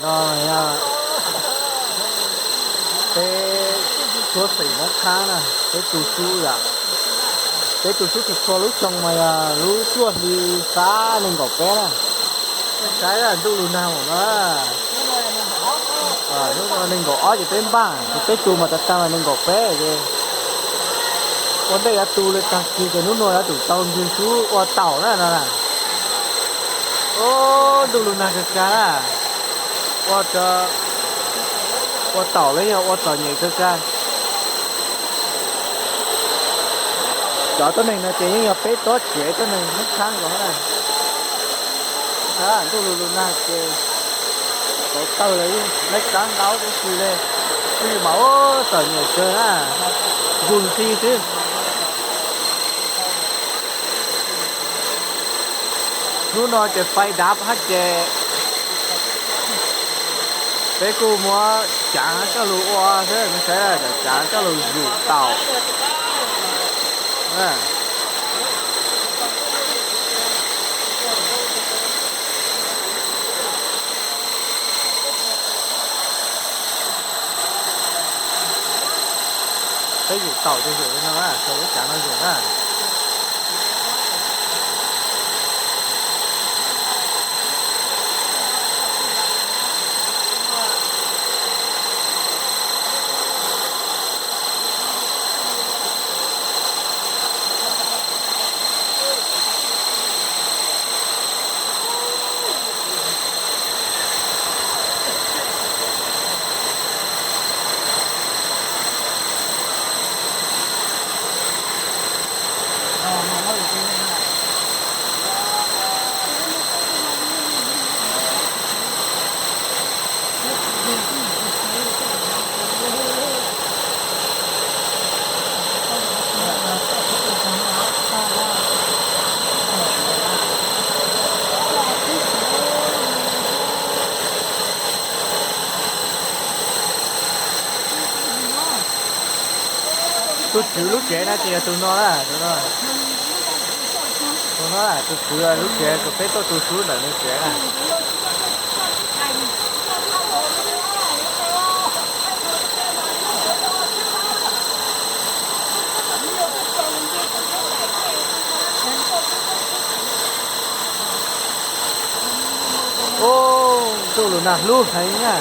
No yog peb suab xeem Hmoob Khaab na, peb tu sub yom. Peb tu sub txhua txhua lub xyoo mas yog lub cuaj hli xab nees nkaum peb na. Saib ntuj lug nag no, hnub no nees nkaum ob ces peb npaj, ces peb tu mas tag tag mas nees nkaum peb ces ua ntej yuav tu li tag kis ces hnub no yuav tsum tau ncig sub ua taum na no na. Ntuj lug nag kawg kag na. Ua, ua taum los yog ua txom nyem kawg kag. Cov tuab neeg no ces yeej yog peb tsob tsev tuab neeg Hmoob Khaab nkaus na. Ntuj lug lug nag ces tauv tawg los yeej laib kab ntaub tib si li. Pw mas ua txom nyem kawg na, yug ti xwb. Hnub no ces fais dav hab ces peb kuj muab caav coj lug ua xwb, saib cov caav coj lug yug taum. Peb yug taum ces yug li no, rau lub caav no yug na. Tug tswv lub tsev na ces yog tug no na, tug no, tug no, tug tswv lub tsev, tug peb tuaj tu sub ntawm nws tsev na. Ntuj lug nag hlub heev na.